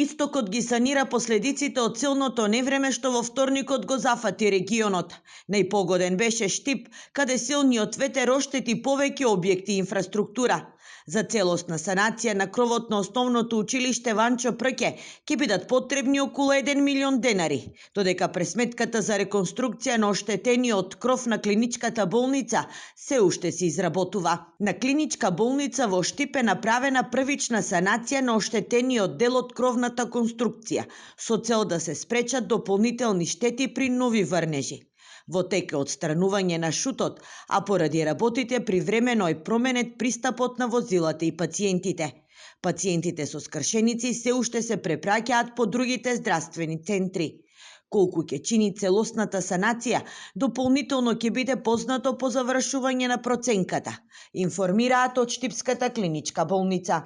Истокот ги санира последиците од силното невреме што во вторникот го зафати регионот. Најпогоден беше Штип, каде силниот ветер оштети повеќе објекти и инфраструктура. За целосна санација на кровот на основното училиште Ванчо Прке ќе бидат потребни околу 1 милион денари, додека пресметката за реконструкција на оштетениот кров на клиничката болница се уште се изработува. На клиничка болница во Штип е направена првична санација на оштетениот дел од кровната конструкција, со цел да се спречат дополнителни штети при нови врнежи. Во тек е отстранување на шутот, а поради работите привремено е променет пристапот на возилата и пациентите. Пациентите со скршеници се уште се препраќаат по другите здравствени центри. Колку ќе чини целосната санација, дополнително ќе биде познато по завршување на проценката, информираат од Штипската клиничка болница.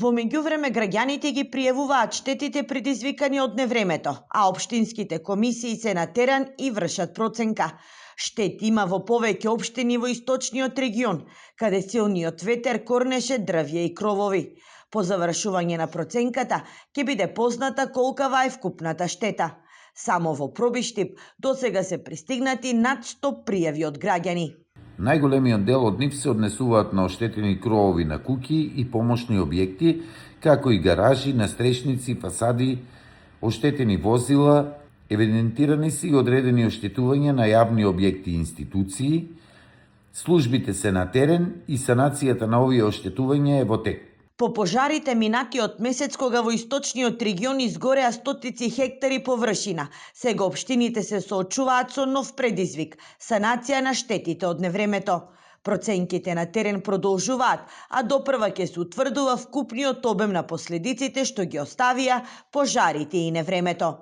Во меѓувреме граѓаните ги пријавуваат штетите предизвикани од невремето, а општинските комисии се на терен и вршат проценка. Штет има во повеќе општини во источниот регион, каде силниот ветер корнеше дрвја и кровови. По завршување на проценката ќе биде позната колкава е вкупната штета. Само во Пробиштип досега се пристигнати над 100 пријави од граѓани. Најголемиот дел од нив се однесуваат на оштетени кровови на куќи и помошни објекти, како и гаражи, настрешници, фасади, оштетени возила, евидентирани се и одредени оштетувања на јавни објекти и институции. Службите се на терен и санацијата на овие оштетувања е во тек. По пожарите минатиот месец, кога во источниот регион изгореа стотици хектари површина, сега општините се соочуваат со нов предизвик – санација на штетите од невремето. Проценките на терен продолжуваат, а допрва ќе се утврдува вкупниот обем на последиците што ги оставија пожарите и невремето.